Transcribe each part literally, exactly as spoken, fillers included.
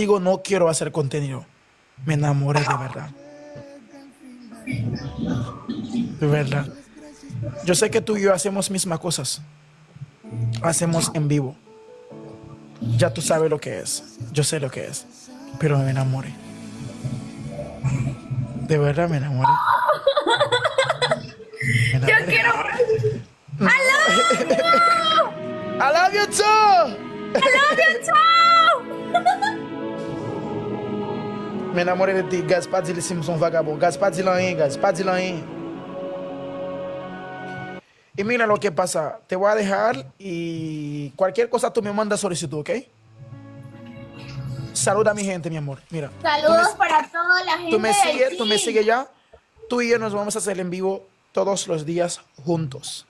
contigo no quiero hacer contenido. Me enamoré de verdad. De verdad. Yo sé que tú y yo hacemos mismas cosas. Hacemos en vivo. Ya tú sabes lo que es. Yo sé lo que es. Pero me enamoré. De verdad me enamoré. Me Yo enamoré. Quiero. I love you! I love you too! I love you too! Me enamoré de ti, guys, pa di li si m son vagabon. Guys, pa di l anyen, guys, pa di l anyen. Y mira lo que pasa, te voy a dejar y cualquier cosa tú me mandas solicitud, ¿ok? Saluda a mi gente, mi amor. Mira, tú me, Saludos para toda la gente tú me de sigues, tú me Haití. Sigues ya. Tú y yo nos vamos a hacer en vivo todos los días juntos.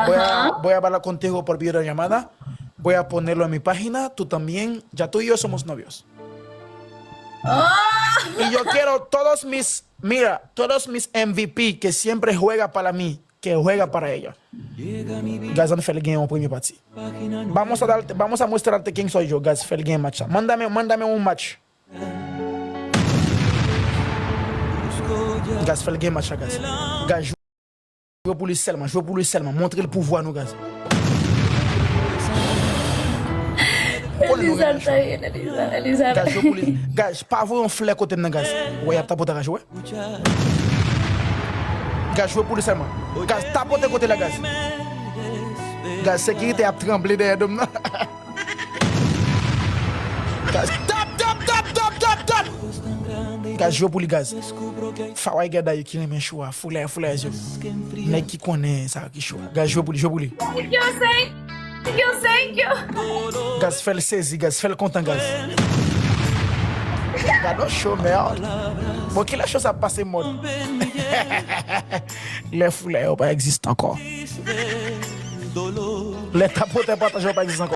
Voy a, Ajá. Voy a hablar contigo por videollamada. Voy a ponerlo en mi página. Tú también. Ya tú y yo somos novios. Oh, Y yo quiero todos mis, mira, todos mis M V P que siempre juega para mí, que juega para ellos. Guys, ann fè l gen yon premye pati. Vamos a darte, vamos a mostrarte quién soy yo, guys, fè l gen match la. Mándame, mándame un match. Guys, fè l gen match la, guys. Guys, jwe pou li sèlman, jwe pou li sèlman. Montre l pouvwa nou, guys. Konnen nou renmen chou. Elisa, Elisa, Elisa. Guys, jwe pou li. Guys, pa voye yon flè kote m nan, guys. Wè, y ap tapote, guys, wè. Guys, jwe pou li sèlman. Guys, tapote kote la, guys. Guys, sekirite ap tranble dèyè do m nan. Guys, tap, tap, tap, tap, tap, tap. Guys, jwe pou li, guys. Faway gèda yo ki renmen chou a. Foulè, foulè yo. Nèg ki konnen sa ki chou a. Guys, jwe pou li, jwe pou li. Thank you, thank you, thank you. Guys, fè l sezi, guys, fè l kontan, guys. Gad yon show, merde. Bon, kilè show sa ap pase mòd? Lè foulè yo pa egziste ankò. Lè tapotè pataje yo pa egziste ankò.